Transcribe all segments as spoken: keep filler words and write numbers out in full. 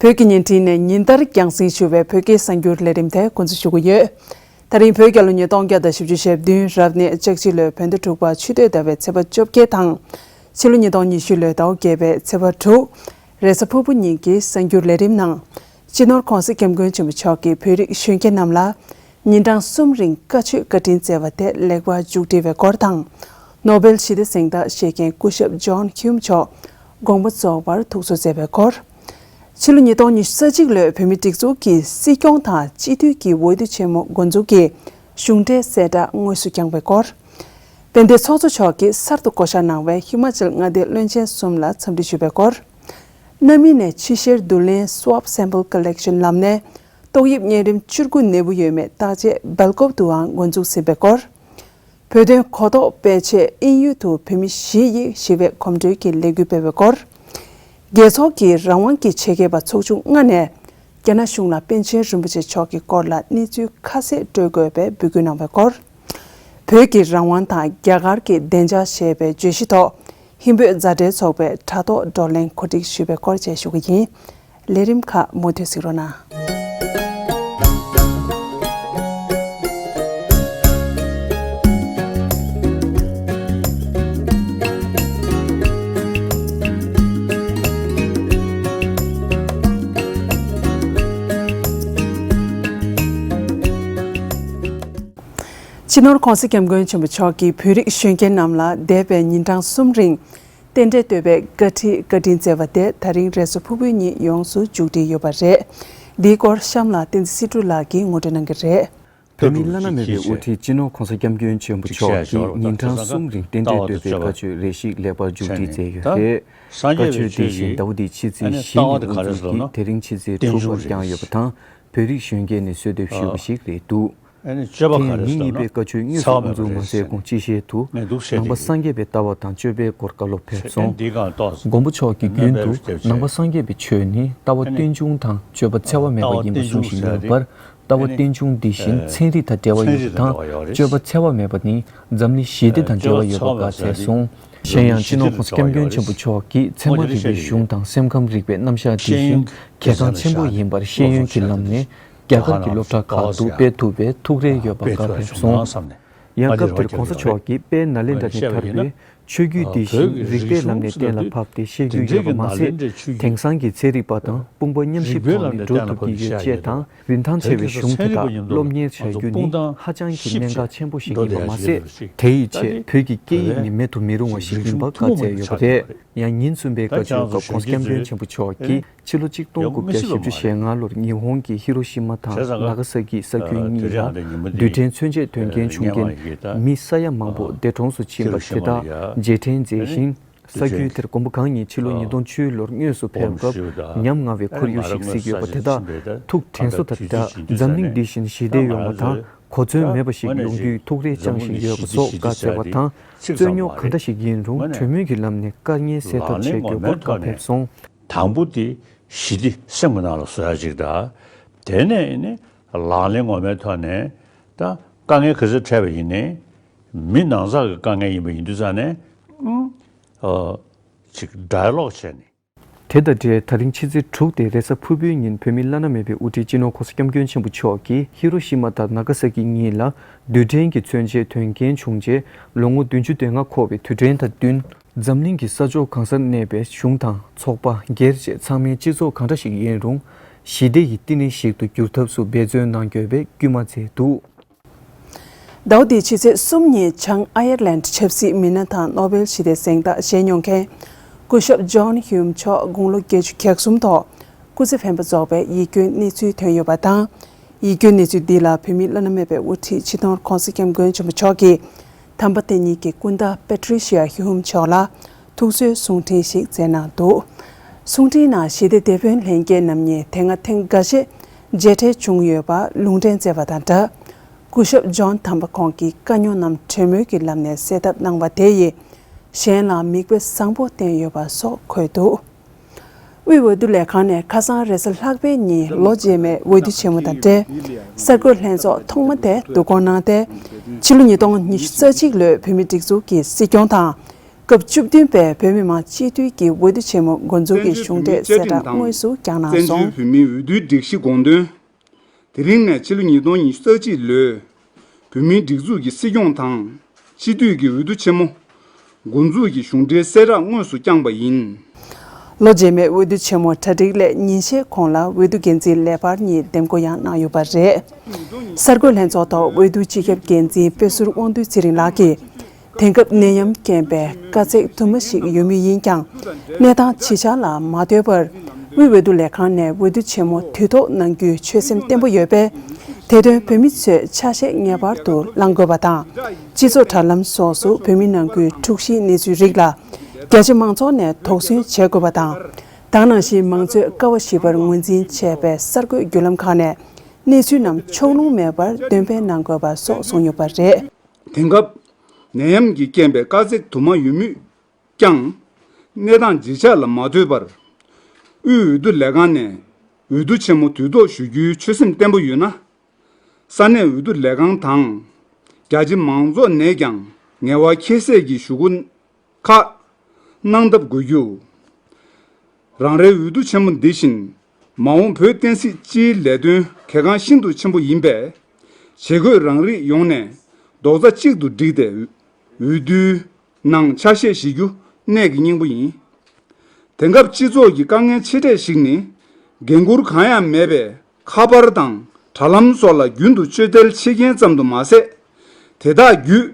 བོད་ཀྱི་བརྙན་འཕྲིན་ནས་ཉིན་ལྟར་རྒྱང་སྲིང་ཞུ་བའི་བོད་སྐད་གསར་འགྱུར་ལས་རིམ་དེ་འགོ་འཛུགས་ཞུ་གི་ཡོད། ད་རིང་བོད་རྒྱལ་ལོ་ཉིས་སྟོང་བརྒྱ་དང་བཞི་བཅུ་ཞེ་བདུན་རབ་གནས་ལྕགས་བྱི་ལོའི་བོད་ཟླ་དྲུག་པ་ཆུ་སྟོད་ཟླ་བའི་ཚེས་པ་བཅོ་བརྒྱད་དང་། ཕྱི་ལོ་ཉིས་སྟོང་ཉི་ཤུ་ལོའི་ཟླ་བ་བརྒྱད་པའི་ཚེས་པ་དྲུག་རེས་གཟའ་ཕུར་བུ་ཉིན་གྱི་གསར་འགྱུར་ལས་རིམ་ནང་། སྤྱི་ནོར་༧གོང་ས་༧སྐྱབས་མགོན་ཆེན་པོ་མཆོག་གིས་བོད་རིགས་གཞོན་སྐྱེས་རྣམས་ལ། ཉིན་གྲངས་གསུམ་རིང་བཀའ་ཆོས་བཀའ་དྲིན་སྩལ་བ་དེ་ལེགས་པར་མཇུག་སྒྲིལ་བའི་སྐོར་དང་། ནོ་བེལ་ཞི་བདེ་གཟེངས་རྟགས་བཞེས་མཁན་སྐུ་ཞབས་ཇོན་ཧིའུམ་མཆོག་དགོངས་པ་རྫོགས་པར་ཐུགས་གསོ་མཛད་པའི་སྐོར། ཕྱི་ལོ་ཉིས་སྟོང་ཉི་ཤུ་རྩ་གཅིག་ལོའི་བོད་མིའི་སྒྲིག་འཛུགས་ཀྱི་སྲིད་སྐྱོང་དང་སྤྱི་འཐུས་ཀྱི་འོས་བསྡུ་ཆེན་མོ་འགོ་འཛུགས་ཀྱི་གཞུང་འབྲེལ་གསལ་བསྒྲགས་དངོས་སུ་བསྐྱངས་པའི་སྐོར། དཔལ་ལྡན་ཚོགས་གཙོ་མཆོག་གིས་གསར་དུ་བསྐོ་བཞག་གནང་བའི་ཧི་མ་ཅལ་མངའ་སྡེའི་བློན་ཆེན་གསུམ་ལ་འཚམས་འདྲི་ཞུས་པའི་སྐོར། སྣ་མིན་ནས་ཕྱི་བཤེར་བསྡུ་ལེན་Swab Sample Collection ལམ་ནས་ཏོག་དབྱིབས་གཉན་རིམས་བཅུ་དགུ་ནད་འབུ་ཡོད་མེད་བརྟག་དཔྱད་སྦེལ་ཀོབ་ཏུའང་འགོ་འཛུགས་ཟིན་པའི་སྐོར། བོད་དོན་གོ་རྟོགས་སྤེལ་ཆེད་དབྱིན་ཡུལ་དུ་བོད་མི་བཞི་ཡིས་ཞི་བའི་གོམ་བགྲོད་ཀྱི་ལས་འགུལ་སྤེལ་བའི་སྐོར། རྒྱལ་ཚོགས་ཀྱི་རང་དབང་གི་ཆེད་མཁས་པ་ཚོགས་ཆུང་ལྔ་ནས་རྒྱ་ནག་གཞུང་ལ་པཎ་ཆེན་རིན་པོ་ཆེ་མཆོག་གི་སྐོར་ལ་གནས་ཚུལ་ཁ་གསལ་སྤྲོད་དགོས་པའི་འབོད་སྐུལ་གནང་བའི་སྐོར། བོད་ཀྱི་རང་དབང་དང་རྒྱ་གར་གྱི་བདེ་འཇགས་ཞེས་པའི་བརྗོད་གཞི་ཐོག་ཧིན་བོད་མཛའ་འབྲེལ་ཚོགས་པས་དྲ་ཐོག་བགྲོ་གླེང་གོ་སྒྲིག་ཞུས་པའི་སྐོར་བཅས་ཞུ་གི་ཡིན། ལས་རིམ་ཁག་མུ་མཐུད་གཟིགས་རོགས་གནང་། སྤྱི་ནོར་༧གོང་ས་༧སྐྱབས་མགོན་ཆེན་པོ་མཆོག་གིས་བོད་རིགས་གཞོན་སྐྱེས་རྣམས་ལ་འདས་པའི་ཉིན་གྲངས་གསུམ་རིང་རྟེན་འབྲེལ་བསྟོད་པའི་བཀའ་ཁྲིད་བཀའ་དྲིན་སྩལ་བ་དེ་ད་རིང་རེས་གཟའ་ཕུར་བུའི་ཉིན་ཡོངས་སུ་མཇུག་སྒྲིལ་ཡོད་པ་རེད། འདིའི་སྐོར་གཤམ་ལ་བསྟན་འཛིན་སྲིད་སྒྲུབ་ལགས་ཀྱིས་ངོ་སྤྲོད་གནང་གི་རེད། བོད་མིའི་བླ་ན་མེད་པའི་དབུ་ཁྲིད་སྤྱི་ནོར་༧གོང་ས་༧སྐྱབས་མགོན་ཆེན་པོ་མཆོག་གིས་ཉིན་གྲངས་གསུམ་རིང་རྟེན་འབྲེལ་བསྟོད་པའི་བཀའ་ཆོས་རེ་ཞིག་ལེགས་པར་མཇུག་སྒྲིལ་མཛད་ཡོད་རེད། བཀའ་ཆོས་དེ་བཞིན་ཟླ་བ་འདིའི་ཕྱི་ཚེས་བཞི་ཉིན་འགོ་འཛུགས་ཀྱིས་དེ་རིང་ཕྱི་ཚེས་དྲུག་བར་བསྐྱངས་ཡོད་པ་དང་། བོད་རིགས་གཞོན་སྐྱེས་ནས་གསོལ་འདེབས་ཞུས་པ་ཞིག་རེད་འདུག་ཨ་ནི་སྤྱོད་པ་ག་རེ་ཟེར་ན། ཉིན་གཉིས་པའི་བཀའ་ཆོས་དངོས་སུ་འགོ་འཛུགས་མ་མཛད་གོང་སྤྱི་བཤད་དུ། ནང་པ་སངས་རྒྱས་པའི་ལྟ་བ་དང་སྤྱོད་པའི་སྐོར་བཀའ་སློབ་ཕེབས་སོང་། མགོན་པོ་མཆོག་གི་རྒྱུན་དུ་ནང་པ་སངས་རྒྱས་པའི་ཆོས་ནི་ལྟ་བ་རྟེན་འབྱུང་དང་སྤྱོད་པ་འཚེ་བ་མེད་པ་ཡིན་པ་གསུངས་བཞིན་ཡོད་པར། ལྟ་བ་རྟེན་འབྱུང་འདི་བཞིན་ཚན་རིག་དང་འབྲེལ་བ་ཡོད་པ་དང་། སྤྱོད་པ་འཚེ་བ་མེད་པ་ནི་འཛམ་གླིང་ཞི་བདེ་དང་འབྲེལ་བ་ཡོད་པ་བཀའ་སྩལ་སོང་། གཞན་ཡང་སྤྱི་ནོར་༧གོང་ས་༧སྐྱབས་མགོན་ཆེན་པོ་མཆོག་གིས་ཚད་མ་རིག་པའི་གཞུང་དང་སེམས་ཁམས་རིག་པའི་རྣམ་གཞག་འདི་བཞིན་གལ་འགངས་ཆེན་པོ་ཡིན་པར་ཤེས་ཡོན་གྱི་ལམ་ནས་རྒྱ་གར་གྱི་སློབ་གྲྭ་ཁག་ཏུ་སྤེལ་ཐུབ་པའི་ཐུགས་རེ་ཡོད་པ་བཀའ་ཕེབས་སོང་། ཡང་སྐབས་དེར་༧གོང་ས་མཆོག་གིས་དཔལ་ནཱ་ལེནྡྲ་ནས་དར་བའི་ཆོས་བརྒྱུད་འདི་བཞིན་རིགས་པའི་ལམ་ནས་གཏན་ལ་ཕབ་སྟེ་བཤད་རྒྱུ་ཡོད་པ་མ་ཟད། དེང་སང་གི་ཚན་རིག་པ་དང་དཔུང་པ་མཉམ་གཤིབ་ཐོག་ནས་འགྲོ་ཐུབ་ཀྱི་ཡོད་ཅེས་དང་། རིན་ཐང་ཆེ་བའི་གཞུང་དེ་དག་སློབ་གཉེར་བྱ་རྒྱུ་ནི་ཧ་ཅང་གི་གནད་འགག་ཆེན་པོ་ཞིག་ཡིན་པ་མ་ཟད། དེ་ཡི་ཆེད་བོད་ཀྱི་སྐད་ཡིག་ནི་མེད་དུ་མི་རུང་བ་ཞིག་ཡིན་པ་བཀའ་སྩལ་ཡོད་པ་རེད། ཡང་ཉིན་གསུམ་པའི་བཀའ་ཆོས་སྐབས་༧གོང་ས་༧སྐྱབས་མགོན་ཆེན་པོ་མཆོག་གིས་ཕྱི་ལོ་གཅིག་སྟོང་དགུ་བརྒྱ་བཞི་བཅུ་ཞེ་ལྔ་ལོར་ཉི་ཧོང་གི་ཧི་རོ་ཤི་མ་དང་ནཱ་ག་ས་ཀི་ས་ཁུལ་གཉིས་ལ་རྡུལ་ཕྲན་མཚོན་ཆས་ཐོན་མཁན་བྱུང་རྐྱེན་མི་ས་ཡ་མང་པོ་འདས་གྲོངས་སུ་ཕྱིན་པ་དེ་དག་རྗེས་དྲན་མཛད་ཅིང་། ས་ཁུལ་དེར་མགོན་པོ་གང་ཉིད་ཕྱི་ལོ་ཉིས་སྟོང་བཅུ་ལོར་དངོས་སུ་ཕེབས་སྐབས་ཉམ་ང་བའི་ཁོར་ཡུག་ཞིག་གཟིགས་ཡོད་པ་དེ་དག་ཐུགས་དྲན་གསོ་དང་སྦྲགས་འཛམ་གླིང་འདི་བཞིན་ཞི་བདེ་ཡོང་བ་དང་གོ་མཚོན་མེད་པ་ཞིག་ཡོང་རྒྱུའི་ཐུགས་རེ་བཅངས་བཞིན་ཡོད་པ་སོགས་བཀའ་སྩལ་བ་དང་། རྩོད་རྙོག་གང་འདྲ་ཞིག་ཡིན་རུང་གྲོས་མོལ་གྱི་ལམ་ནས་བཀའ་ཉན་སེལ་ཐབས་བྱེད་དགོས་སྐོར་བཀའ་ཕེབས་སོང་། དང་པོ་དེ་ཞི་བདེ་སེམས་ཀྱི་ནང་ལ་བཟོ་ཡ་ཅིག་དང་། དེ་ནས་ནི་ལག་ལེན་ངོ་མའི་ཐོག་ནས་ད་དཀའ་ངལ་ག་ཚོད་འཕྲད་པ་ཡིན་ནའི་མི་ནང་ཚགས་ཀྱི་དཀའ་ངལ་ཡིན་པ་ཡིན་དུས་ཙང་ནས་ཨུམ་ཨོ་ཅིག་ཌའི་ལོག་བྱས་ནས། དེ་དང་འབྲེལ་ད་རིང་ཕྱི་ཚེས་དྲུག་སྟེ་རེས་གཟའ་ཕུར་བུའི་ཉིན་བོད་མི་བླ་ན་མེད་པའི་དབུ་ཁྲིད་སྤྱི་ནོར་༧གོང་ས་༧སྐྱབས་མགོན་ཆེན་པོ་མཆོག་གིས་ཧི་རོ་ཤི་མ་དང་ནཱ་ག་ས་ཀི་གཉིས་ལ་རྡུལ་ཕྲན་གྱི་མཚོན་ཆས་ཐོན་རྐྱེན་བྱུང་རྗེས་ལོ་ངོ་བདུན་ཅུ་དོན་ལྔ་འཁོར་བའི་དུས་དྲན་དང་བསྟུན། འཛམ་གླིང་གི་ས་ཕྱོགས་གང་སར་གནས་པའི་གཞུང་དང་ཚོགས་པ་སྒེར་བཅས་ཚང་མས་སྤྱི་ཚོགས་གང་འདྲ་ཞིག་ཡིན་རུང་ཞི་བདེ་ཡི་བསྟི་གནས་ཤིག་ཏུ་འགྱུར་ཐབས་སུ་འབད་བརྩོན་གནང་དགོས་པའི་སྐུལ་མ་མཛད་འདུག། ཟླ་བ་འདིའི་ཕྱི་ཚེས་གསུམ་ཉིན་བྱང་ཨ་ཡར་ལན་ཆབ་སྲིད་མི་སྣ་དང་ནོ་བེལ་ཞི་བདེ་གཟེངས་རྟགས་བཞེས་མྱོང་མཁན་སྐུ་ཞབས་ཇོན་ཧིའུམ་མཆོག་དགུང་ལོ་བརྒྱད་ཅུ་གྱ་གསུམ་ཐོག་སྐུ་ཚེ་འཕེན་པ་རྫོགས་པའི་ཡིད་སྐྱོའི་གནས་ཚུལ་ཐོན་ཡོད་པ་དང་། ཡིད་སྐྱོའི་གནས་ཚུལ་འདི་ལ་བོད་མིའི་བླ་ན་མེད་པའི་དབུ་ཁྲིད་སྤྱི་ནོར་༧གོང་ས་༧སྐྱབས་མགོན་ཆེན་པོ་མཆོག་གིས་དམ་པ་དེ་ཉིད་ཀྱི་སྐུ་ཟླ་པེ་ཏྲི་ཤི་ཡ་ཧི་ཧུམ་མཆོག་ལ་ཐུགས་གསོའི་གསུང་འཕྲིན་ཞིག་སྩལ་གནང་འདུག། གསུང་འཕྲིན་ནང་ཞི་བདེ་དེད་དཔོན་ལྷན་རྒྱས་རྣམ་གཉིས་དེ་སྔ་ཐེངས་འགའ་ཤས་མཇལ་འཕྲད་བྱུང་ཡོད་པ་ལུང་འདྲེན་མཛད་པ་དང་སྦྲགས། སྐུ་ཞབས་ཇོན་དམ་པ་ཁོང་གི་དཀའ་རྙོག་རྣམས་གྲོས་མོལ་གྱི་ལམ་ནས་སེལ་ཐབས་གནང་བ་དེ་ཡིས་གཞན་ལ་མིག་དཔེ་བཟང་པོ་བསྟན་ཡོད་པ་སོགས་འཁོད་འདུག། དབུས་འོས་བསྡུ་ལས་ཁང་ནས་ཁ་སང་རེས་གཟའ་ལྷག་པའི་ཉིན་ལོ་རྗེས་མའི་འོས་བསྡུ་ཆེན་མོ་དང་འབྲེལ། གསར་འགོད་ལྷན་ཚོགས་ཐོག་མ་དེ་བསྡུ་སྐོང་གནང་སྟེ། ཕྱི་ལོ་ཉིས་སྟོང་ཉི་ཤུ་རྩ་གཅིག་ལོའི་བོད་མིའི་སྒྲིག་འཛུགས་ཀྱི་སྲིད་སྐྱོང་དང་། སྐབས་བཅུ་བདུན་པའི་བོད་མི་མང་སྤྱི་འཐུས་ཀྱི་འོས་བསྡུ་ཆེན་མོ་འགོ་འཛུགས་ཀྱི་གཞུང་འབྲེལ་གསལ་བསྒྲགས་དངོས་སུ་བསྐྱངས་གནང་སོང་། བཙན་བྱོལ་བོད་མིའི་འོས་བསྡུའི་སྒྲིག་གཞི་དགོངས་དོན། དེ་རིང་ནས་ཕྱི་ལོ་ཉིས་སྟོང་ཉི་ཤུ་རྩ་གཅིག་ལོའི་བོད་མིའི་སྒྲིག་འཛུགས་ཀྱི་སྲིད་སྐྱོང་དང་སྤྱི་འཐུས་ཀྱི་འོས་བསྡུ་ཆེན་མོ་འགོ་འཛུགས་ཀྱི་གཞུང་འབྲེལ་གསལ་བསྒྲགས་དངོས་སུ་བསྐྱངས་པ་ཡིན། ལོ་རྗེས་མའི་འོས་བསྡུ་ཆེན་མོ་གྲ་སྒྲིག་སླད་ཉིན་ཤས་གོང་ལ་འོས་བསྡུ་འགན་འཛིན་ལས་འཕར་གཉིས་འདེམས་བསྐོ་ཡང་གནང་ཡོད་པ་རེད། གསར་འགོད་ལྷན་ཚོགས་ཐོག་འོས་བསྡུ་སྤྱི་ཁྱབ་འགན་འཛིན་དཔེ་ཟུར་དབང་འདུས་ཚེ་རིང་ལགས་ཀྱིས། དེང་སྐབས་ནད་ཡམས་རྐྱེན་པས་དཀའ་ཚེགས་དུ་མ་ཞིག་ཡོད་མུས་ཡིན་ཀྱང་། གནས་སྟངས་ཇི་ཆགས་ལ་མ་ལྟོས་པར། དབུས་འོས་བསྡུ་ལས་ཁང་ནས་འོས་བསྡུ་ཆེན་མོ་དུས་ཐོག་གནང་རྒྱུའི་ཆོད་སེམས་བརྟན་པོ་ཡོད་པས། དེ་དོན་བོད་མི་ཚོས་ཆ་ཤས་ངེས་པར་དུ་བླང་དགོས་པ་དང་། སྤྱི་ཚོགས་དྲ་ལམ་སོགས་སུ་བོད་མི་ནང་ཁུལ་འཁྲུག་གཞིའི་གནས་ཚུལ་རིགས་ལ། རྒྱ་ཆེ་མང་ཚོགས་ནས་དོགས་ཟོན་བྱེད་དགོས་པ་དང་། ད་ག་ནང་བཞིན་མང་གཙོའི་ཀ་བ་བཞི་པར་ངོས་འཛིན་བྱས་པའི་གསར་འགོད་བརྒྱུད་ལམ་ཁག་ནས། གནས་ཚུལ་རྣམས་ཕྱོགས་ལྷུང་མེད་པར་འདོན་སྤེལ་གནང་དགོས་པ་སོགས་གསུངས་ཡོད་པ་རེད། དེང་སྐབས་ནད་ཡམས་ཀྱི་རྐྱེན་པས་དཀའ་ཚེགས་དུ་མ་ཡོད་མུས་ཀྱང་། གནས་སྟངས་ཇི་ཆགས་ལ་མ་ལྟོས་པར། དབུས་འོས་བསྡུ་ལས་ཁང་ནས་འོས་བསྡུ་ཆེན་མོ་དུས་ཐོག་ཞུ་རྒྱུའི་ཆོད་སེམས་བརྟན་པོ་ཡོད་ན། ས་གནས་འོས་བསྡུ་ལས་ཁང་དང་། རྒྱ་ཆེ་མང་ཚོགས་ནས་ཀྱང་ངལ་བ་ཁྱད་བསད་ཀྱི་ཞུ་སྐུལ་ཁག་གནང་ཐབས་དགོས་རྒྱུ། རང་རེའི་འོས་བསྡུ་ཆེན་མོ་འདི་བཞིན་མ་འོངས་བོད་བསྟན་སྲིད་སྤྱིའི་ལས་དོན་གལ་འགངས་ཤིན་ཏུ་ཆེན་པོ་ཡིན་པས། བྱེད་དགོས་རང་རིགས་ཡོངས་ནས་རྡོག་རྩ་གཅིག་ཏུ་བསྒྲིལ་ཏེ། འོས་བསྡུའི་ནང་ཆ་ཤས་བཞེས་རྒྱུ་གནད་ཀྱི་སྙིང་པོ་ཡིན། དེང་སྐབས་སྤྱི་ཚོགས་ཀྱི་དཀའ་ངལ་ཆེ་གྲས་ཤིག་ནི། འགན་འཁུར་གང་ཡང་མེད་པའི་ཁ་པར་དང་དྲ་ལམ་སོགས་ལ་རྒྱུན་དུ་སྤྱོད་བདེ་བྱེད་མཁན་ཙམ་དུ་མ་ཟད། དེ་དག་བརྒྱུད་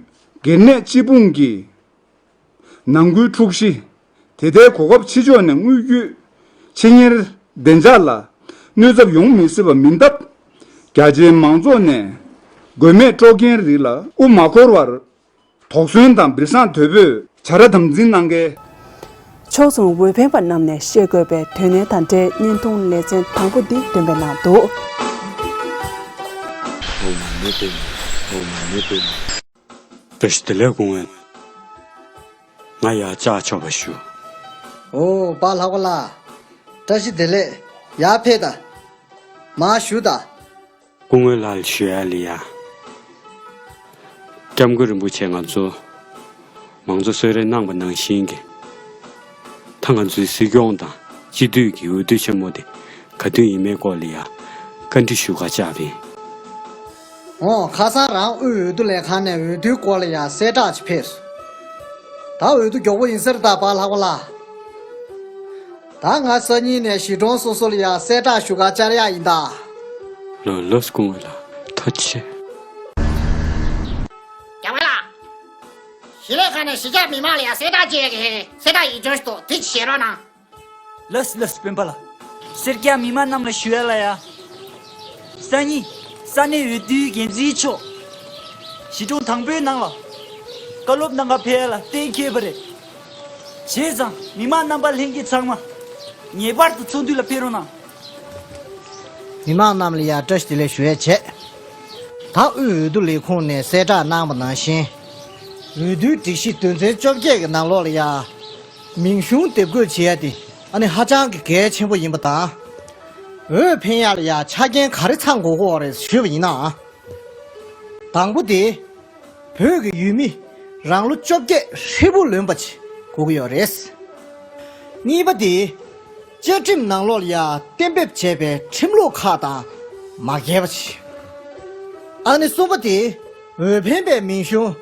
སྒེར་ནད་སྤྱི་དཔུང་གི་ནང་ཁུལ་འཁྲུག་གཞི། དེ་ལྟའི་གོ་སྐབས་ཕྱི་ཕྱོགས་ནས་དངོས་བརྒྱུད་ཆེད་གཉེར་བདེ་འཇགས་ལ་གནོད་ཚབས་ཡོང་མི་སྲིད་པ་མིན་སྟབས། རྒྱ་ཆེའི་མང་ཚོགས་ནས་དགོས་མེད་དཀྲོག་མཁན་རིགས་ལ་དབུ་མ་འཁོར་བར། དོགས་ཟོན་དང་སྦིར་སང་དོད་པོས་བྱ་ར་དམ་འཛིན་གནང་གལ། ཕྱོགས་མཚུངས་འོས་འཕེན་པ་རྣམས་ནས་ཤེས་དགོས་པའི་དོན་གནད་དང་འབྲེལ་བརྙན་ཐུང་ལེ་ཚན་དང་པོ་འདི་འདོན་སྤེལ་གནང་འདུག། བཀྲ་ཤིས་བདེ་ལེགས་སྐུ་ངོ། ང་ཡར་བཅར་ཆོག་པ་ཞུ། ཨོ་པཱ་ལྷག་པ་ལགས། བཀྲ་ཤིས་བདེ་ལེགས། ཡར་ཕེབས་དང་། མར་བཞུགས་དང་། སྐུ་ངོ་ལགས་ལ་ཞུ་ཡ་ལ་ཡ། སྐྱབས་མགོན་རིན་པོ་ཆེ་ང་ཚོ་མང་གཙོ་གསོལ་རས་གནང་པ་ནང་བཞིན་གྱི། ད་ང་ཚོའི་སྲིད་སྐྱོང་དང་སྤྱི་འཐུས་ཀྱི་འོས་བསྡུ་ཆེན་མོ་དེ་ག་དུས་ཡིན་མིན་སྐོར་ལ་ཡ་བཀའ་འདྲི་ཞུ་ག་བཅར་བ་ཡིན། འོ་ཁ་སང་རང་དབུས་འོས་བསྡུ་ལས་ཁང་ནས་འོས་བསྡུའི་སྐོར་ལ་ཡ་གསལ་བསྒྲགས་ཅིག་ཕེབས་སོང་། ད་འོས་བསྡུ་མགྱོགས་པོ་ཡིན་ས་རེད་ད་པཱ་ལྷག་པ་ལགས། ད་ང་སང་ཉིན་ནས་གཞིས་གྲོང་སོ་སོ་ལ་ཡ་གསལ་བསྒྲགས་ཞུ་ག་བཅར་ཡ་ཡིན་ད། ལགས་ལགས་སྐུ་ངོ་ལགས་ཐུགས་རྗེ་ཆེ། རྒྱ་བལ་ལགས། གཞིས་ལས་ཁང་ནས་གཞིས་ཆགས་མི་མང་ལ་ཡ་གསལ་བསྒྲགས་བྱེད་ཡ་གི་ཧེ་གསལ་བསྒྲགས་ཡིག་ཆུང་ཞིག་འདུག་དེ་བཞེས་རོགས་གནང་། ལགས་ལགས་སྤེན་པ་ལགས། སེར་སྐྱ་མི་མང་རྣམས་ལ་ཞུ་ཡ་ལ་ཡ། སང་ཉིན་ས་གནས་འོས་བསྡུའི་འགན་འཛིན་མཆོག་གཞིས་གྲོང་དང་པོའི་ནང་ལ་བཀའ་སློབ་གནང་ག་ཕེབས་ཡ་ལ་གཏན་འཁེལ་བ་རེད། བྱས་ཙང་མི་མང་རྣམ་པ་ལྷན་རྒྱས་ཚང་མ་ངེས་པར་དུ་ཚོགས་འདུ་ལ་ཕེབས་རོགས་གནང་། མི་མང་རྣམས་ལ་ཡང་བཀྲ་ཤིས་བདེ་ལེགས་ཞུ་ཡས་བྱས། ད་དབུས་འོས་བསྡུ་ལས་ཁུངས་ནས་གསལ་བསྒྲགས་གནང་པ་ནང་བཞིན། འོས་བསྡུའི་སྒྲིག་གཞི་དོན་ཚན་བཅོ་བརྒྱད་ཀྱི་ནང་ལོགས་ལ་ཡང་། མིང་གཞུང་དེབ་འགོད་བྱེད་ཡ་དེ་ཨ་ནི་ཧ་ཅང་གི་གལ་ཆེན་པོ་ཡིན་པ་དང་། འོས་འཕེན་ཡ་ལ་ཡང་ཆ་རྐྱེན་ག་རེ་ཚང་དགོས་ཀྱི་ཡོད་རེད་ཞུས་པ་ཡིན་ན། དང་པོ་དེ། བོད་ཀྱི་ཡུལ་མི་རང་ལོ་བཅོ་བརྒྱད་ཧྲིལ་པོ་ལོན་པ་ཅིག་དགོས་ཀྱི་ཡོད་རེད། གཉིས་པ་དེ། བཅའ་ཁྲིམས་ནང་ལོགས་ལ་ཡང་གཏན་འབེབས་བྱས་པའི་ཁྲིམས་ལུགས་ཁག་དང་མ་འགལ་བ་ཅིག་ཨ་ནི་གསུམ་པ་དེ། འོས་འཕེན་པའི་མིང་གཞུང་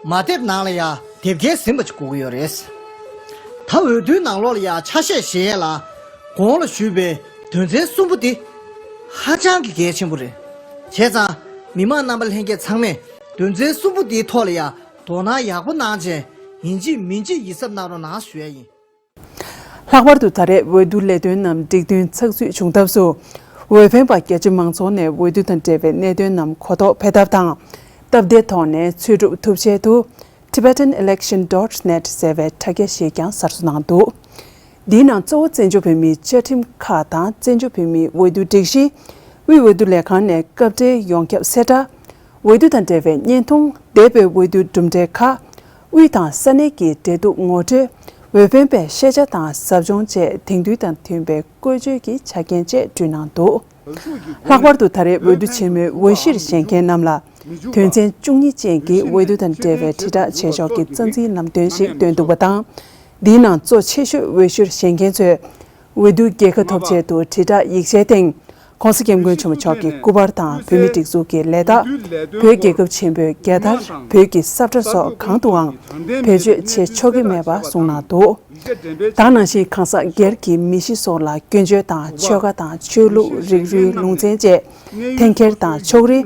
མ་དེབ་ནང་ལ་ཡང་དེབ་སྐྱེལ་ཟིན་པ་ཅིག་དགོས་ཀྱི་ཡོད་རེད། ད་འོས་བསྡུའི་ནང་ལོགས་ལ་ཡང་ཆ་ཤས་བཞེས་ཡས་ལ་གོང་ལ་ཞུས་པའི་དོན་ཚན་གསུམ་པོ་དེ་ཧ་ཅང་གི་གལ་ཆེན་པོ་རེད། བྱས་ཙང་མི་མང་རྣམ་པ་ལྷན་རྒྱས་ཚང་མས་དོན་ཚན་གསུམ་པོ་དེའི་ཐོག་ལ་ཡང་དོ་སྣང་ཡག་པོ་གནང་བྱས་ཡིན་གཅིག་མིན་གཅིག་ཡིད་གཟབ་གནང་རོགས་གནང་ཞུ་ཡ་ཡིན། ལྷག་པར་དུ་ད་རེས་འོས་བསྡུ་ལས་དོན་རྣམས་སྒྲིག་མཐུན་ཚགས་ཚུད་བྱུང་ཐབས་སུ། འོས་འཕེན་པ་རྒྱ་ཆེ་མང་ཚོགས་ནས་འོས་བསྡུ་དང་འབྲེལ་བའི་གནད་དོན་རྣམས་གོ་རྟོགས་འཕེལ་ཐབས་དང་། སྟབས་བདེའི་ཐོག་ནས་འཚོལ་སྒྲུབ་ཐུབ་ཆེད་དུ། Tibetan Election dot net ཟེར་བའི་དྲ་རྒྱ་ཞིག་ཀྱང་གསར་བཟོ་གནང་འདུག་འདིའི་ནང་གཙོ་བོ་བཙན་བྱོལ་བོད་མིའི་བཅའ་ཁྲིམས་ཁག་དང་བཙན་བྱོལ་བོད་མིའི་འོས་བསྡུ་སྒྲིག་གཞི། དབུས་འོས་བསྡུ་ལས་ཁང་ནས་སྐབས་འབྲེལ་ཡོངས་ཁྱབ་གསལ་བསྒྲགས། འོས་བསྡུ་དང་འབྲེལ་བའི་བརྙན་ཐུང་། འདས་པའི་འོས་བསྡུའི་གྲུབ་འབྲས་ཁག་དབུས་དང་ས་གནས་ཀྱི་འབྲེལ་གཏུག་ངོ་སྤྲོད། འོས་འཕེན་པའི་ཤེས་བྱ་དང་ཟབ་སྦྱོང་བཅས་དེང་དུས་དང་མཐུན་པའི་བཀོལ་སྤྱོད་ཀྱི་ཆ་རྐྱེན་བཅས་བསྐྲུན་གནང་འདུག་ལྷག་པར་དུ་ད་རེས་འོས་བསྡུ་ཆེན་མོའི་འོས་གཞིར་བཞེངས་མཁན་རྣམས་ལ། དོན་ཚན་བཅུ་གཉིས་ཅན་གྱི་འོས་བསྡུ་དང་འབྲེལ་བའི་དྲིལ་བསྒྲགས་བྱེད་ཕྱོགས་ཀྱི་རྩ་འཛིན་ལམ་སྟོན་ཞིག་བཏོན་འདུག་པ་དང་། འདིའི་ནང་གཙོ་ཆེ་ཤོས་འོས་གཞིར་བཞེངས་མཁན་ཚོས། འོས་བསྡུའི་རྒྱལ་ཁ་ཐོབ་ཆེད་དུ་དྲིལ་བསྒྲགས་ཡིག་ཆའི་སྟེང་། ྋགོང་ས་ྋསྐྱབས་མགོན་ཆེན་པོ་མཆོག་གི་སྐུ་པར་དང་བོད་མིའི་སྒྲིག་འཛུགས་ཀྱི་ལས་རྟགས། བོད་རྒྱལ་ཁབ་ཆེན་པོའི་རྒྱལ་དར། བོད་ཀྱི་ས་ཁྲ་སོགས་གང་དུའང་བེད་སྤྱོད་བྱེད་ཆོག་གི་མེད་པ་གསུངས་གནང་འདུག། ད་ག་ནང་བཞིན་གང་ཟག་སྒེར་གྱི་མི་གཤིས་སོགས་ལ་སྐྱོན་བརྗོད་དང་ཆོལ་ཁ་དང་ཆོས་ལུགས། རིགས་རུས། ལུང་ཚན་བཅས་འཐེན་འཁྱེར་དང་ཕྱོགས་རིས།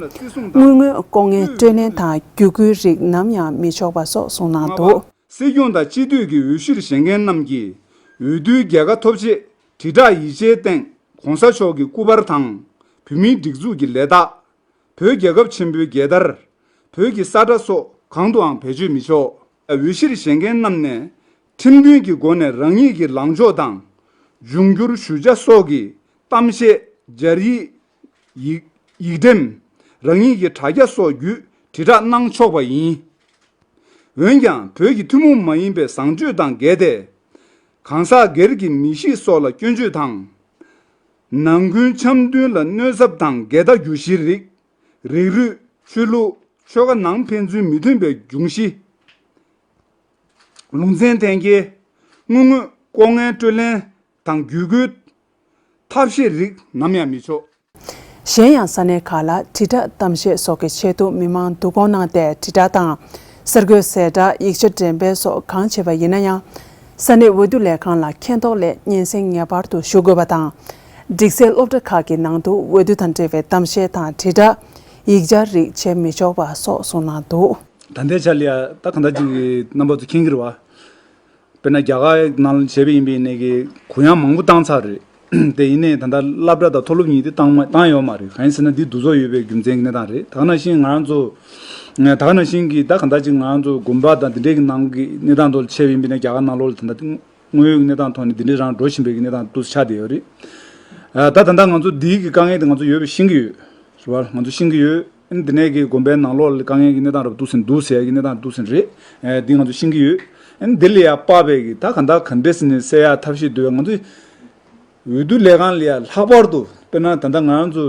དངུལ་དངོས་ལྐོག་རྔན་སྤྲོད་ལེན་དང་བརྒྱུད་སྐུལ་རིགས་ནམ་ཡང་མི་ཆོག་པ་སོགས་གསུངས་གནང་འདུག། སྲིད་སྐྱོང་དང་སྤྱི་འཐུས་ཀྱི་འོས་གཞིར་བཞེངས་མཁན་རྣམས་ཀྱིས་འོས་བསྡུའི་རྒྱལ་ཁ་ཐོབ་ཆེད་དྲིལ་བསྒྲགས་ཡིག་ཆའི་སྟེང་ྋགོང་ས་མཆོག་གི་སྐུ་པར་དང་། བོད་མིའི་སྒྲིག་འཛུགས་ཀྱི་ལས་རྟགས། བོད་རྒྱལ་ཁབ་ཆེན་པོའི་རྒྱལ་དར། བོད་ཀྱི་ས་ཁྲ་སོགས་གང་དུའང་བེད་སྤྱོད་མི་ཆོག། འོས་གཞིར་བཞེངས་མཁན་རྣམས་ནས་ཁྲིམས་མཐུན་གྱི་སྒོ་ནས་རང་ཉིད་ཀྱི་ལངས་ཕྱོགས་དང་། འབྱུང་འགྱུར་ཞུ་བྱ་སོགས་ཀྱི་གཏམ་བཤད། སྦྱར་ཡིག་ཡིག་ཡིག་འགྲེམས། རང་ཉིད་ཀྱི་དྲ་རྒྱ་སོགས་བརྒྱུད་དྲིལ་བསྒྲགས་གནང་ཆོག་པ་ཡིན། འོན་ཀྱང་བོད་ཀྱི་ཐུན་མོང་མ་ཡིན་པའི་བཟང་སྤྱོད་དང་འགལ་ཏེ། གང་ཟག་སྒེར་གྱི་མི་གཤིས་སོགས་ལ་སྐྱོན་བརྗོད་དང་། ནང་ཁུལ་འཆམ་མཐུན་ལ་གནོད་ཚབས་དང་འགལ་ཟླ་རྒྱུ་གཞིའི་རིགས། རིགས་རུས། ཆོས་ལུགས། ཆོལ་ཁ་ནང་ཕན་ཚུན་མི་མཐུན་པའི་འབྱུང་གཞི། ལུང་ཚན་འཐེན་འཁྱེར། དངུལ་དངོས་ལྐོག་རྔན་སྤྲོད་ལེན་དང་བརྒྱུད་སྐུལ། ཐབས་ཤེས་རིགས་ནམ་ཡང་མི་ཆོག། གཞན་ཡང་ས་གནས་ཁག་ལ་དྲིལ་བསྒྲགས་གཏམ་བཤད་སོགས་ཀྱི་ཆེད་དུ་མི་མང་བསྡུ་སྐོང་གནང་སྟེ་དྲིལ་བསྒྲགས་དང་། གསར་འགོད་གསལ་བསྒྲགས། ཡིག་ཆ་འགྲེམས་སྤེལ་སོགས་གང་བྱེད་པ་ཡིན་ན་ཡང་། ས་གནས་འོས་བསྡུ་ལས་ཁང་ལ་མཁྱེན་རྟོགས་སླད་སྙན་སེང་ངེས་པར་དུ་ཞུ་དགོས་པ་དང་། སྒྲིག་སའི་སློབ་གྲྭ་ཁག་གི་ནང་དུ་འོས་བསྡུ་དང་འབྲེལ་བའི་གཏམ་བཤད་དང་དྲིལ་བསྒྲགས། ཡིག་སྦྱར་རིགས་བྱེད་མི་ཆོག་པ་སོགས་གསུངས་གནང་འདུག། ད་ལྟའི་ཆར་ལ་ཡ་ད་གང་ལྟར་ཅིག་རྣམ་པ་ཚོ་མཁྱེན་གྱི་རེད་བ། དཔེར་ན་རྒྱ་གར་ནང་ལ་བྱས་པ་ཡིན་པའི་ནས་ཀྱི་གུ་ཡངས་མང་པོ་བཏང་ཚར་རེད། དེ་ཡིན་ནའི་ད་ལྟ་སློབ་གྲྭ་དང་མཐོ་སློབ་གཉིས་དེ་བཏང་མ་བཏང་ཡོད་མ་རེད། གང་ཡིན་ཟེར་ན་འདི་འདུ་ཚོགས་ཡོད་པའི་རྒྱུ་མཚན་གྱི་གནས་སྟངས་རེད། ད་ག་ནང་བཞིན་ང་རང་ཚོ་ད་ག་ནང་བཞིན་གྱི་ད་གང་ལྟར་ཅིག་ང་རང་ཚོ་དགོན་པ་དང་དེ་འདྲའི་གི་ནང་གི་གནས་སྟངས་ཐོག་ལ་བྱས་པ་ཡིན་པའི་ནས་རྒྱ་གར་ནང་ལོགས་ལ་ད་ལྟ་དངོས་ཡོད་ཀྱི་གནས་སྟངས་ཐོག་ནས་འདི་འདྲའི་རང་འགྲོ་བཞིན་པའི་གི་གནས་སྟངས་འདུག་ཆགས་བསྡད་ཡོད་རེད། ད་ད་ལྟ་ང་ཚོ་འདིའི་གི་དཀའ་ངལ་དེ་ང་ཚོ་ཡོད་པ་ཤེས་ཀྱི་ཡོད། རེད་བ། ང་ཚོ་ཤེས་ཀྱི་ཡོད། ཨ་ནི་འདི་ནས་ཀྱི་དགོན་པའི་ནང་ལོགས་ལ་དཀའ་ངལ་གྱི་གནས་སྟངས་རབ་ཏུ་ཟིན་འདུག་ཟེར་ཡ་གི་གནས་སྟངས་འདུག་ཟིན་རེད། ཨེ་འདི་ང་ཚོ་ཤེས་ཀྱི་ཡོད། ཨ་ནི་འདི་ལ་ཡ་དཔག་པའི་གི་ད་ག་འདྲ་ག་འདྲས་ཟིན་ནས་སེལ་ཡ་ཐབས་ཤེས་འདུག་བས། ང་ཚོ་འོས་བསྡུ་ལས་ཁང་ལ་ཡ་ལྷག་པར་དུ་དཔེར་ན་ད་ལྟ་ང་རང་ཚོ་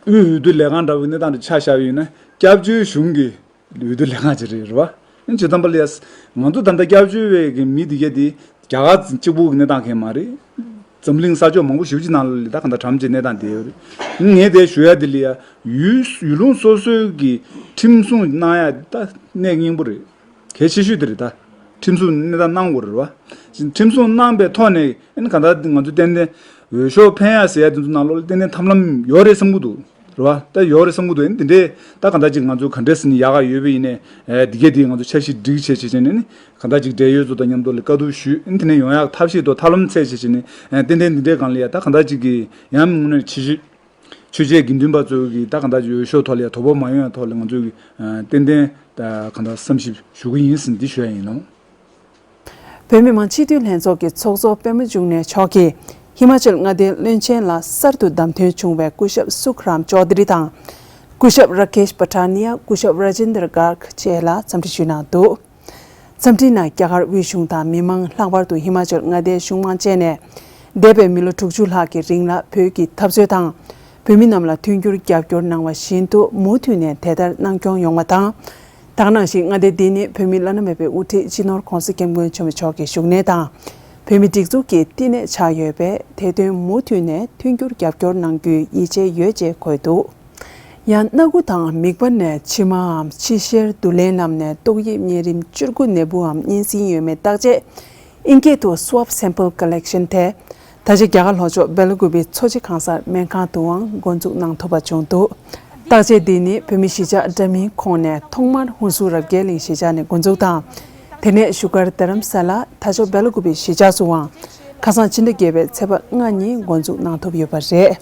དབུས་འོས་བསྡུ་ལས་ཁང་འདྲ་བོའི་གནས་སྟངས་དེ་ཆ་བཞག་པ་ཡིན་ན་སྐྱབས་བཅོལ་གཞུང་གི་འོས་བསྡུ་ལས་ཁང་ཅིག་རེད། རེད་བ། ཨ་ནི་བྱེད་ཙམ་པ་ལ་ཡ་ང་ཚོ་ད་ལྟ་སྐྱབས་བཅོལ་བའི་གི་མི་འདི་གས་དེ་རྒྱ་གར་གཅིག་པུ་གི་གནས་སྟངས་གང་ཡང་མ་རེད། འཛམ་གླིང་ས་ཕྱོགས་མང་པོ་ཞེ་པོ་ཅིག་ནང་ལ་ད་ག་འདྲ་གྲམ་གྱི་གནས་སྟངས་དེ་ཡོད་རེད། ངས་དེ་ཞུ་ཡ་དེ་ལ་ཡ་ཡུལ་ཡུལ་ལུང་སོ་སོའི་གི་ཁྲིམས་སྲུང་གནང་ཡ་ད་གནད་སྙིང་པོ་རེད། གལ་ཆེ་ཤོས་དེ་རེད་ད། ཁྲིམས་སྲུང་གནས་སྟངས་གནང་དགོས་རེད་བ། ཁྲིམས་སྲུང་གནང་པའི་ཐོག་ནས་ཨ་ནི་ག་འདྲ་ང་ཚོ་ཏན་ཏན་འོས་ཤོག་འཕེན་ཡ་ཟེར་ཡ་དེ་ཚོ་ནང་ལོགས་ལ་ཏན་ཏན་ཐབས་ལམ་ཡོད་རེད་བསམ་གྱི་འདུག། རེད་བ། ད་ཡོད་རེད་བསམ་གྱི་འདུག། ཨ་ནི་དེ་འདྲའི་ད་ག་འདྲ་ཅིག་ང་ཚོ་ག་འདྲས་ཟིན་ཡག་ག་ཡོད་པ་ཡིན་ནའི་ཨ་འདི་གས་དེ་ང་ཚོ་འཆར་གཞི་སྒྲིག་བྱས་བྱས་བྱས་ནས་ནི་ག་འདྲ་ཅིག་འབྲེལ་ཡོད་ཚོ་དང་མཉམ་དུ་ལ་བཀའ་བསྡུར་ཞུས། ཨ་ནི་དེ་ནས་ཡོང་ཡག་ཐབས་ཤེས་དང་ཐབས་ལམ་འཚོལ་བྱས་བྱས་ནས་ཨ་ཏན་ཏན་འདི་འདྲའི་སྒང་ལ་ཡ་ད་ག་འདྲ་ཅིག་གི་ཡང་དངོས་གནས་ཆེ་ཤོས་ཆོས་བྱེད་དགེ་འདུན་པ་ཚོ་གི་ད་ག་འདྲ་ཅིག་འོས་ཤོག་ཐོག་ལ་ཡ་དོ་ཕོག་མ་ཡོང་ཡ་ཐོག་ལ་ང་ཚོ་གི་ཨ་ཏན་ཏན་ད་ག་འདྲ་བསམ་ཞིབ་ཞུ་གི་ཡིན་ཟིན་འདི་ཞུ་ཡ་ཡིན་ལོ། བོད་མི་མང་སྤྱི་འཐུས་ལྷན་ཚོགས་ཀྱི་ཚོགས་གཙོ་པད་མ་འབྱུང་གནས་མཆོག་གིས་ཧི་མ་ཅལ་མངའ་སྡེའི་བློན་ཆེན་ལ་གསར་དུ་བདམས་ཐོན་བྱུང་བའི་སྐུ་ཞབས་སུ་ཁ་རམ་ཅོ་དི་རི་དང་། སྐུ་ཞབས་ར་ཀེཤ་པ་ཊ་ནི་ཡ། སྐུ་ཞབས་ར་ཇེན་དར་གརག་བཅས་ལ་འཚམས་འདྲི་ཞུས་གནང་འདུག། འཚམས་འདྲིའི་ནང་རྒྱ་གར་དབུས་གཞུང་དང་མི་མང་ལྷག་པར་དུ་ཧི་མ་ཅལ་མངའ་སྡེའི་གཞུང་མང་བཅས་ནས་འདས་པའི་མི་ལོ་དྲུག་ཅུ་ལྷག་གི་རིང་ལ་བོད་ཀྱི་འཐབ་རྩོད་དང་། བོད་མི་རྣམས་ལ་མཐུན་འགྱུར་རྒྱབ་སྐྱོར་གནང་བ་བཞིན་དུ་མུ་མཐུད་ནས་དེ་ལྟར་གནང་སྐྱོང་ཡོང་བ་དང་། ད་ག་ནང་བཞིན་མངའ་སྡེ་འདི་ནི་བོད་མིའི་བླ་ན་མེད་པའི་དབུ་ཁྲིད་སྤྱི་ནོར་༧གོང་ས་༧སྐྱབས་མགོན་ཆེན་པོ་མཆོག་གི་བཞུགས་གནས་དང་། བོད་མིའི་སྒྲིག་འཛུགས་ཀྱི་བསྟི་གནས་ཆགས་ཡོད་པས་དེ་དོན་མུ་མཐུད་ནས་མཐུན་འགྱུར་རྒྱབ་སྐྱོར་གནང་རྒྱུའི་ཡིད་ཆེས་ཡོད་ཅེས་འཁོད་འདུག། ཡང་སྣ་དགུ་དང་མིད་པ་ནས་མཆིལ་མའམ་མཆིལ་ཤེལ་བསྡུ་ལེན་ལམ་ནས་ཏོག་དབྱིབས་གཉན་རིམས་བཅུ་དགུ་ནད་འབུའམ་གཉན་སྲིན་ཡོད་མེད་བརྟག་དཔྱད། ཨིན་སྐད་དུ་Swab Sample Collection དེ། ད་ཆ་རྒྱ་གར་ལྷོ་ཕྱོགས་སྦེལ་ཀུ་པེའི་མཚོ་ཆེ་གང་སར་སྨན་ཁང་དུའང་འགོ་འཛུགས་གནང་ཐུབ་པ་བྱུང་འདུག། བརྟག་དཔྱད་འདི་ནི་བོད་མི་གཞིས་ཆགས་འདྲ་མིན་ཁོངས་ནས་ཐོག་མར་ཧུན་སུར་རབ་རྒྱས་གླིང་གཞིས་ཆགས་ནས་འགོ་འཛུགས་དང་། དེ་ནས་བཞུགས་སྒར་རྡ་རམ་ས་ལ། ད་ཕྱོགས་སྦེལ་ཀུ་པེ་གཞིས་ཆགས་སུའང་ཁ་སང་ཕྱི་ཟླ་བརྒྱད་པའི་ཚེས་པ་ལྔ་ཉིན་འགོ་འཛུགས་གནང་ཐུབ་ཡོད་པ་རེད།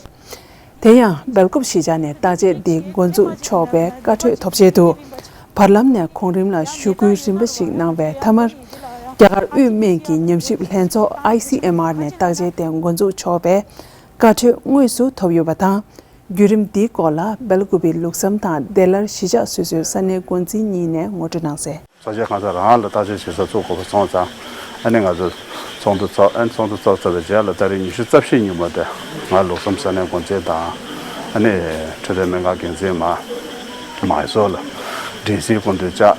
དེ་ཡང་སྦེལ་ཀོབ་གཞིས་ཆགས་ནས་བརྟག་དཔྱད་འདི་འགོ་འཛུགས་ཆོག་པའི་བཀའ་འཁྲོལ་ཐོབ་ཆེད་དུ། བར་ལམ་ནས་གོང་རིམ་ལ་ཞུ་སྐུལ་རིམ་པ་ཞིག་གནང་བའི་མཐའ་མར། རྒྱ་གར་དབུས་སྨན་གྱི་ཉམས་ཞིབ་ལྷན་ཚོགས་ཨའི་སི་ཨེམ་ཨར་ནས་བརྟག་དཔྱད་དེ་འགོ་འཛུགས་ཆོག་པའི་བཀའ་འཁྲོལ་དངོས་སུ་ཐོབ་ཡོད་པ་དང་། བརྒྱུད་རིམ་འདིའི་སྐོར་ལ་སྦེལ་ཀུ་པེ་ལུགས་བསམ་དང་བདེ་སླར་གཞིས་ཆགས་སོ་སོའི་ས་གནས་འགོ་འཛིན་གཉིས་ནས་ངོ་སྤྲོད་གནང་གསལ། ས་ཆའི་ཁང་ཚན་རང་ལ་བརྟག་དཔྱད་བྱེད་ས་བཙུགས་དགོས་པ་སོང་ཙང་། ཨ་ནི་ང་ཚོ་ཚོགས་འདུ་ཚོགས། ཨ་ནི་ཚོགས་འདུ་ཚོགས་ཚར་བའི་རྗེས་ལ་ཏ་རིག་ཉི་ཤུ་རྩ་བཞི་ཉིན་མོ་དེ་ང་ལུགས་བསམ་ས་གནས་འགོ་འཛིན་དང་། ཨ་ནི་འཕྲོད་བསྟེན་སྨན་ཁང་འགན་འཛིན་མ། མའི་སོར་ལ་ཌི་སི་སྐུ་མདུན་བཅར།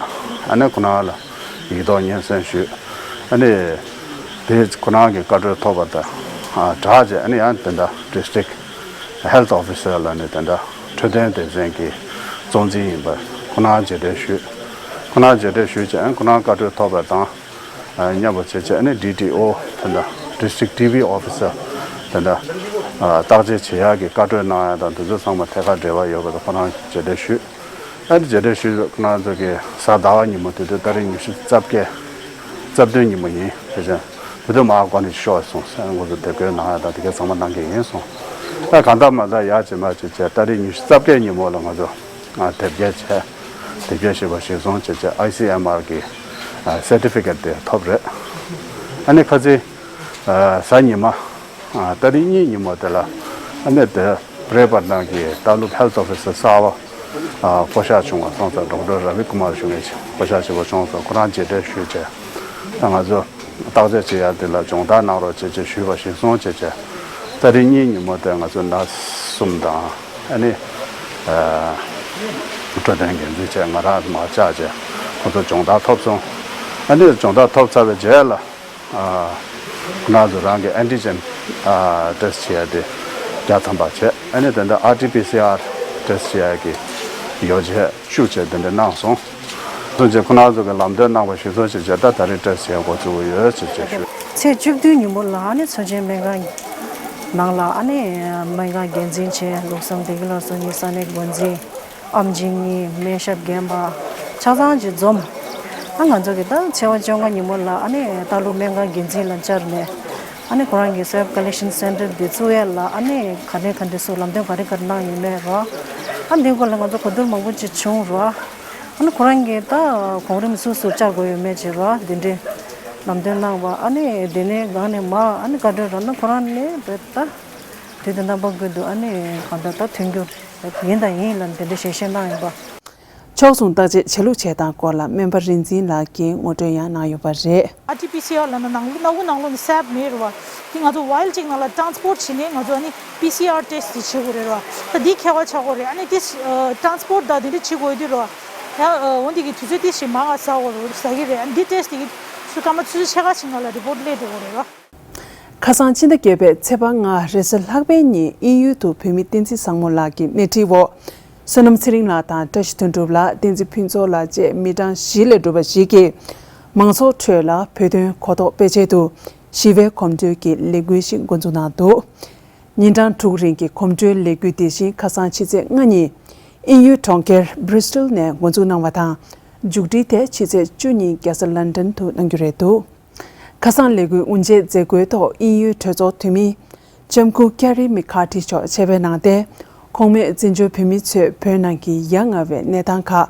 ཨ་ནི་ཁོ་རང་ལ་ཡིག་ཐོག་སྙན་སེང་ཞུས། ཨ་ནི་དེ་ཁོ་རང་གི་བཀའ་འཁྲོལ་ཐོབ་པ་དང་སྦྲགས་བྱས། ཨ་ནི་ཡང་དེ་འདྲ་District Health Officer ལ་ནི་དེ་འདྲ་འཕྲོད་བསྟེན་སྡེ་ཚན་གྱི་གཙོ་འཛིན་ཡིན་པ་ཁོ་རང་མཇལ་འཕྲད་ཞུས། ཁོ་རང་མཇལ་འཕྲད་ཞུས་བྱས། ཨ་ནི་ཁོ་རང་བཀའ་འཁྲོལ་ཐོབ་པ་དང་། མཉམ་པོ་བྱས་བྱས། ཨ་ནི་ཌི་ཊི་ཨོ་དེ་འདྲ་District ཊི་བི་Officer དེ་འདྲ་བརྟག་དཔྱད་བྱེད་ཡག་གི་བཀའ་འཁྲོལ་གནང་ཡག་དང་། དེ་ཚོ་ཚང་མ་ཐད་ཀར་འབྲེལ་བ་ཡོད་པ་དང་ཁོ་རང་མཇལ་འཕྲད་ཞུས། ཨ་ནི་མཇལ་འཕྲད་ཞུས། ཁོ་རང་ཚོ་གི་གཟའ་ཟླ་བ་ཉིན་མོ་དེ་དུས་ཏ་རིག་ཉི་ཤུ་རྩ་བརྒྱད་རྩ་བདུན་ཉིན་མོ་ཡིན། དེ་བཞིན་དེ་དུས་མར་འགོ་ནས་ཤོག་གསུངས། ཨ་ནི་ང་ཚོ་དེབ་སྐྱེལ་གནང་ཡག་དང་དེ་གའི་ཚང་མ་གནང་གི་ཡིན་གསུངས། ཨ་གང་ལྟར་མ་ལྟར་ཡག་ཅིག་མ་ཅིག་བྱས། ཏ་རིག་ཉི་ཤུ་རྩ་བརྒྱད་ཉིན་མོ་ལ་ང་ཚོ་དེབ་སྐྱེལ་བྱས། དེབ་སྐྱེལ་ཞིབ་པ་ཞིག་སོང་བྱས་བྱས། ཨའི་སི་ཨེམ་ཨར་གི་Certificate དེ་ཐོབ་རེད། ཨ་ནི་ཁ་རྩང་གཟའ་ཉི་མ་ཏ་རིག་གཉིས་ཉིན་མོ་དེ་ལ་ཨ་ནི་དེ་བྷི་རེ་པ་ཊ་ནང་གི་ཏཱ་ལུག་Health Officer གསར་པ་བསྐོ་གཞག་བྱུང་བ་སོང་ཙང་། ཌོག་ཊར་ར་བི་ཀུ་མར་ཞུ་མཁན་ཞིག་བསྐོ་གཞག་བྱས་པ་བྱུང་སོང་། ཁོ་རང་མཇལ་འཕྲད་ཞུས་བྱས། ད་ང་ཚོ་བརྟག་དཔྱད་བྱེད་ཡག་དེ་ལ་སྦྱོང་བརྡར་གནང་རོགས་བྱེད་ཅེས་ཞུས་པ་ཞིག་སོང་བྱས་བྱས། ཏ་རིག་གཉིས་ཉིན་མོ་དེ་ང་ཚོ་ནར་སི་གསུམ་དང་། ཨ་ནི་འཕྲོད་བསྟེན་འགན་འཛིན་བྱས། ང་རང་མར་བཅར་བྱས་ཁོ་ཚོ་སྦྱོང་བརྡར་ཐོབ་སོང་། ཨ་ནི་སྦྱོང་བརྡར་ཐོབ་ཚར་བའི་རྗེས་ལ་ཁོ་རང་ཚོ་རང་གི་ཨན་ཊི་ཇེན་ཊེ་སི་ཊི་བྱེད་ཡག་དེ་བརྒྱ་ཐམ་པ་བྱས། ཨ་ནི་དེ་འདྲ་ཨར་ཊི་པི་སི་ཨར་ཊེ་སི་ཊི་བྱེད་ཡག་གི་ཡོ་བྱད་བཅུ་བྱས་དེ་འདྲ་གནང་སོང་། སོང་རྗེས་ཁོ་རང་ཚོ་གི་ལམ་སྟོན་གནང་བ་ཞིག་སོང་བྱས་བྱས། ད་ད་རེས་ཊེ་སི་ཊི་བྱེད་འགོ་བཙུགས་ཡོད་ཅེས་བྱས་ཞུས། ཚེས་བཅུ་བདུན་ཉིན་མོ་ལ་ཨ་ནི་ཚོད་ཆེན་སྨན་ཁང་ནང་ལ་ཨ་ནི་སྨན་ཁང་འགན་འཛིན་བྱས། ལུགས་བཟང་བདེ་སྐྱིད་ལགས་སོགས་གཉིས། ས་གནས་འགོ་འཛིན། ཨེམ་ཆི་གཉིས། སྨན་ཞབས་རྒན་པ་ཆ་ཚང་ཅིག་འཛོམས། ཨ་ང་ཚོ་གི་ད་ཚེས་པ་བཅོ་ལྔ་ཉིན་མོ་ལ་ཨ་ནི་ཏཱ་ལུག་སྨན་ཁང་འགན་འཛིན་ལ་བཅར་ནས། ཨ་ནི་ཁོ་རང་གི་Swab Collection Centre འདི་བཙུགས་ཡས་ལ་ཨ་ནི་ག་འདྲ་ག་འདྲ་སུ་ལམ་སྟོན་ག་རེ་ག་རེ་གནང་ཡོད་མེད་རོ། ཨ་འདི་སྐོར་ལ་ང་ཚོ་གོ་བསྡུར་མང་པོ་ཅིག་བྱུང་རོ། ཨ་ནི་ཁོ་རང་གིས་ད་གོང་རིམ་སུ་སུ་བཅར་དགོས་ཡོད་མེད་ཅིག་རོ། འདི་འདྲའི་ལམ་སྟོན་གནང་བ། ཨ་ནི་འདི་ནས་སྒང་ནས་མར་ཨ་ནི་བཀའ་འཁྲོལ་རོ་ན་ཁོ་རང་ནས་ད་དུས་དང་རྣམ་པ་ཀུན་ཏུ་ཨ་ནི་གང་ལྟར་ད་ཐོན་རྒྱུ་ཡིན་དང་ཡིན་ལ་འདི་འདྲ་ཞལ་བཞེས་གནང་ཡོད་པ། ཕྱོགས་མཚུངས་བརྟག་དཔྱད་བྱེད་ལུགས་བྱེད་སྟངས་སྐོར་ལ་སྨན་པ་རིག་འཛིན་ལགས་ཀྱིས་ངོ་སྤྲོད་ཡང་གནང་ཡོད་པ་རེད། ཨར་ཊི་པི་སི་ཨར་ལབ་ན་ནང་ལོ་སྣ་ཁུག་ནང་ལོགས་ནས་སྦ་མེད་རེད་བ། དེ་ང་ཚོ་ཝའིལ་གཅིག་ནང་ལ་ཊེན་སི་པོར་ཊི་བྱས་ནས་ང་ཚོ་ཨ་ནི་པི་སི་ཨར་ཊེ་སི་ཊི་དེ་བྱེད་དགོས་རེད་བ། ད་འདི་ཁྱད་པར་ཆགས་དགོས་རེད། ཨ་ནི་དེ་ཊེན་སི་པོར་ཊི་དང་དེ་འདྲ་བྱེད་དགོས་དུས་རེད་བ། ཡ་འོ་འདི་གི་དུས་ཚོད་དེ་ཞིག་མང་ང་ཟ་དགོས་རེད། ཟ་གི་རེད། ཨ་ནི་འདི་ཊེ་སི་ཊི་དེ་གི་ཚུལ་སྐར་མ་ཆུ་ཚོད་ཕྱེད་ཀ་ཞིག་ནང་ལ་རི་པོར་ཊི་སླེབས་འགྲོ་དགོས་རེད་བ། ཁ་སང་ཕྱི་ཟླ་བརྒྱད་པའི་ཚེས་པ་ལྔ་རེས་གཟའ་ལྷག་པའི་ཉིན་དབྱིན་ཡུལ་དུ་བོད་མི་བསྟན་འཛིན་བཟང་མོ་ལགས་ཀྱི་སྣེ་ཁྲིད་འོག་བསོད་ནམས་ཚེ་རིང་ལགས་དང་བཀྲ་ཤིས་དོན་གྲུབ་ལགས། བསྟན་འཛིན་ཕུན་ཚོགས་ལགས་བཅས་མི་གྲངས་བཞི་ལས་གྲུབ་པ་ཞིག་གིས་མང་ཚོགས་ཁྲོད་ལ་བོད་དོན་གོ་རྟོགས་སྤེལ་ཆེད་དུ་ཞི་བའི་གོམ་བགྲོད་ཀྱི་ལས་འགུལ་ཞིག་འགོ་འཛུགས་གནང་འདུག་ཉིན་གྲངས་དྲུག་རིང་གི་གོམ་བགྲོད་ལས་འགུལ་འདི་བཞིན་ཁ་སང་ཕྱི་ཚེས་ལྔ་ཉིན་དབྱིན་ཡུལ་གྲོང་ཁྱེར་Bristol ནས་འགོ་འཛུགས་གནང་བ་དང་། མཇུག་སྒྲིལ་དེ་ཕྱི་ཚེས་བཅུ་ཉིན་རྒྱལ་ས་ལན་ཌན་དུ་གནང་རྒྱུ་རེད་འདུག་ཁ་སང་ལས་འགུལ་དབུ་འབྱེད་མཛད་སྒོའི་ཐོག་དབྱིན་ཡུལ་གྲོས་ཚོགས་འཐུས་མི་ལྕམ་སྐུ་ཀེ་རི་མི་ཁ་ཏི་མཆོག་ཆེད་ཕེབས་གནང་སྟེ། ཁོང་མོས་བཙན་བྱོལ་བོད་མི་ཚོས་བོད་ནང་གི་ཡ་ང་བའི་གནས་སྟངས་ཁག་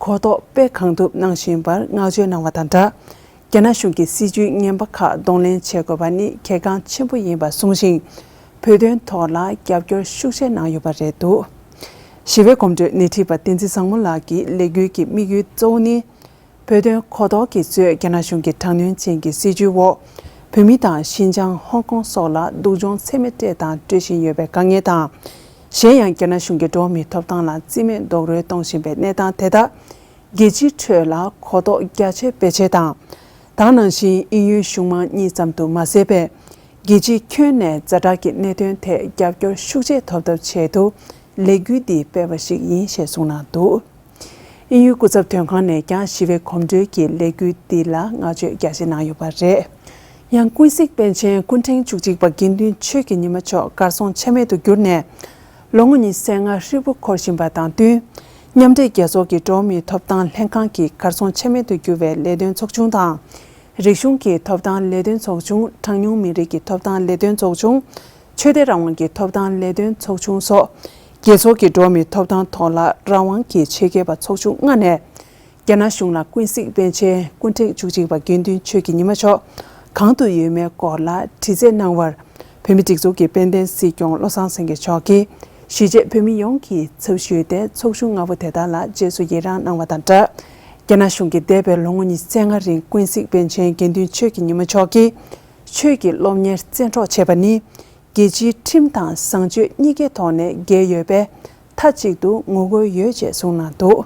གོ་རྟོགས་སྤེལ་གང་ཐུབ་གནང་བཞིན་པར་བསྔགས་བརྗོད་གནང་བ་དང་སྦྲགས། རྒྱ་ནག་གཞུང་གི་སྲིད་བྱུས་ངན་པ་ཁག་གདོང་ལེན་བྱེད་དགོས་པ་ནི་གལ་འགངས་ཆེན་པོ་ཡིན་པ་གསུངས་ཤིང་། བོད་དོན་ཐོག་ལ་རྒྱབ་སྐྱོར་ཤུགས་ཆེ་གནང་ཡོད་པ་རེད་འདུག་ཞི་བའི་གོམ་བགྲོད་སྣེ་ཁྲིད་པ་བསྟན་འཛིན་བཟང་མོ་ལགས་ཀྱིས་ལས་འགུལ་གྱི་དམིགས་ཡུལ་གཙོ་བོ་ནི། བོད་དོན་གོ་རྟོགས་ཀྱིས་གཙོས་རྒྱ་ནག་གཞུང་གི་དྲག་གནོན་ཅན་གྱི་སྲིད་བྱུས་འོག་བོད་མི་དང་ཤིན་ཅང་ཧོང་ཀོང་སོགས་ལ་སྡུག་སྦྱོང་ཚད་མེད་སྤྲད་དང་སྤྲོད་བཞིན་ཡོད་པའི་དཀའ་ངལ་དང་། གཞན་ཡང་རྒྱ་ནག་གཞུང་གིས་འགྲོ་བ་མིའི་ཐོབ་ཐང་ལ་རྩིས་མེད་རྡོག་རོལ་གཏོང་བཞིན་པའི་གནས་སྟངས་དེ་དག་རྒྱལ་སྤྱིའི་ཁྲོད་ལ་གོ་རྟོགས་རྒྱ་ཆེ་སྤེལ་ཆེད་དང་། དེ་ནང་བཞིན་དབྱིན་ཡུལ་གཞུང་མང་གཉིས་ཙམ་དུ་མ་ཟད་པའི་རྒྱལ་སྤྱིའི་ཁྱོན་ནས་ཛ་དྲག་གི་གནད་དོན་ཐད་རྒྱབ་སྐྱོར་ཤུགས་ཆེ་ཐོབ་ཐབས་ཆེད་དུ་ལས་འགུལ་འདི་སྤེལ་བ་ཞིག་ཡིན་ཞེས་གསུངས་གནང་འདུག་དབྱིན་ཡུལ་སྐུ་ཚབ་དོན་ཁང་ནས་ཀྱང་ཞི་བའི་གོམ་བགྲོད་ཀྱི་ལས་འགུལ་འདི་ལ་བསྔགས་བརྗོད་རྒྱ་ཆེ་གནང་ཡོད་པ་རེད། ཡང་ཀུན་གཟིགས་པཎ་ཆེན་སྐུ་ཕྲེང་བཅུ་གཅིག་པ་དགེ་འདུན་ཆོས་ཀྱི་ཉི་མ་མཆོག་གར་སོང་ཆ་མེད་དུ་གྱུར་ནས་ལོ་ངོ་ཉི་ཤུ་རྩ་ལྔ་ཧྲིལ་པོ་འཁོར་བཞིན་པ་དང་བསྟུན། མཉམ་འབྲེལ་རྒྱལ་ཚོགས་ཀྱི་འགྲོ་བ་མིའི་ཐོབ་ཐང་ལྷན་ཁང་གིས་གར་སོང་ཆ་མེད་དུ་གྱུར་བའི་ལས་དོན་ཚོགས་ཆུང་དང་། རིག་གཞུང་གི་ཐོབ་ཐང་ལས་དོན་ཚོགས་ཆུང་། གྲངས་ཉུང་མི་རིགས་ཀྱི་ཐོབ་ཐང་ལས་དོན་ཚོགས་ཆུང་། ཆོས་དད་རང་དབང་གི་ཐོབ་ཐང་ལས་དོན་ཚོགས་ཆུང་སོགས་རྒྱལ་ཚོགས་ཀྱི་འགྲོ་བ་མིའི་ཐོབ་ཐང་ཐོག་ལ་རང་དབང་གི་ཆེད་མཁས་པ་ཚོགས་ཆུང་ལྔ་ནས། རྒྱ་ནག་གཞུང་ལ་ཀུན་གཟིགས་པཎ་ཆེན་སྐུ་ཕྲེང་བཅུ་གཅིག་པ་དགེ་འདུན་ཆོས་ཀྱི་ཉི་མ་མཆོག་གང་དུ་ཡོད་མེད་སྐོར་ལ་དྲི་རྩད་གནང་བར། བོད་མིའི་སྒྲིག་འཛུགས་ཀྱི་དཔལ་ལྡན་སྲིད་སྐྱོང་བློ་བཟང་སེང་གེ་མཆོག་གིས་གཞིས་བྱེས་བོད་མི་ཡོངས་ཀྱི་ཚབ་ཞུས་ཏེ་ཚོགས་ཆུང་ལྔ་པོ་དེ་དག་ལ་རྗེས་སུ་ཡི་རངས་གནང་བ་དང་སྦྲགས། རྒྱ་ནག་གཞུང་གིས་འདས་པའི་ལོ་ངོ་ཉི་ཤུ་རྩ་ལྔ་རིང་ཀུན་གཟིགས་པཎ་ཆེན་དགེ་འདུན་ཆོས་ཀྱི་ཉི་མ་མཆོག་གིས་ཆོས་ཀྱི་སློབ་གཉེར་བཙན་འཕྲོག་བྱས་པ་ནི། རྒྱལ་སྤྱིའི་ཁྲིམས་དང་བཟང་སྤྱོད་གཉིས་ཀའི་ཐོག་ནས་འགལ་ཡོད་པས། མཐའ་གཅིག་ཏུ་ངོ་རྒོལ་ཡོད་ཅེས་གསུངས་གནང་འདུག།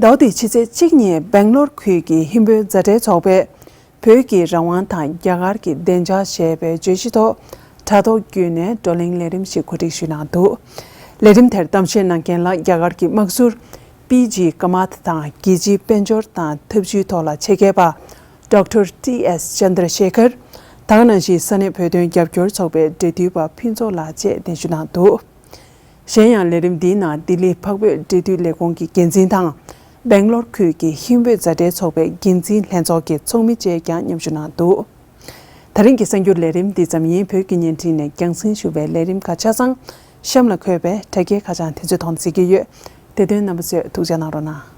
ཟླ་བ་འདིའི་ཕྱི་ཚེས་གཅིག་ཉིན་སྦེང་ལོར་ཁུལ་གྱི་ཧིན་བོད་མཛའ་འབྲེལ་ཚོགས་པས་བོད་ཀྱི་རང་དབང་དང་རྒྱ་གར་གྱི་བདེ་འཇགས་ཞེས་པའི་བརྗོད་གཞི་ཐོག་དྲ་ཐོག་བརྒྱུད་ནས་བགྲོ་གླེང་ལས་རིམ་ཞིག་གོ་སྒྲིག་ཞུས་གནང་འདུག། ལས་རིམ་དེར་གཏམ་བཤད་གནང་མཁན་ལ་རྒྱ་གར་གྱི་དམག་ཟུར་པི་ཇི་ཀ་མཱཐ་དང་། རྒྱལ་སྤྱིའི་དཔལ་འབྱོར་དང་འཐབ་ཇུས་ཐོག་ལ་ཆེད་མཁས་པ་ཌོག་ཊར་ཊི་ཨེས་ཅན་དྲ་ཤེ་ཁར། ད་ག་ནང་བཞིན་ས་གནས་བོད་དོན་རྒྱབ་སྐྱོར་ཚོགས་པའི་འབྲེལ་མཐུད་པ་ཕུན་ཚོགས་ལགས་བཅས་གདན་ཞུ་གནང་འདུག། གཞན་ཡང་ལས་རིམ་འདིའི་ནང་ལྡི་ལི་འཕགས་བོད་འབྲེལ་མཐུད་ལས་ཁུངས་ཀྱི་འགན་འཛིན་དང་། སྦེང་ལོར་ཁུལ་གྱི་ཧིན་བོད་མཛའ་འབྲེལ་ཚོགས་པའི་འགན་འཛིན་ལྷན་ཚོགས་ཀྱི་ཚོགས་མི་བཅས་ཀྱང་མཉམ་ཞུགས་གནང་འདུག། ད་རིང་གི་གསར་འགྱུར་ལས་རིམ་འདི་ཙམ་ཡིན། བོད་ཀྱི་བརྙན་འཕྲིན་ནས་རྒྱང་སྲིང་ཞུ་བའི་ལས་རིམ་ཁག་ཆ་ཚང་གཤམ་ལ་འཁོད་པའི་དྲ་རྒྱའི་ཁ་བྱང་དེ་ཚོའི་ཐོག་ནས་གཟིགས་ཀྱི་ཡོད། དེ་དོན་རྣམ་པ་ཚོས་ཐུགས་ཅག་གནང་རོགས་གནང་།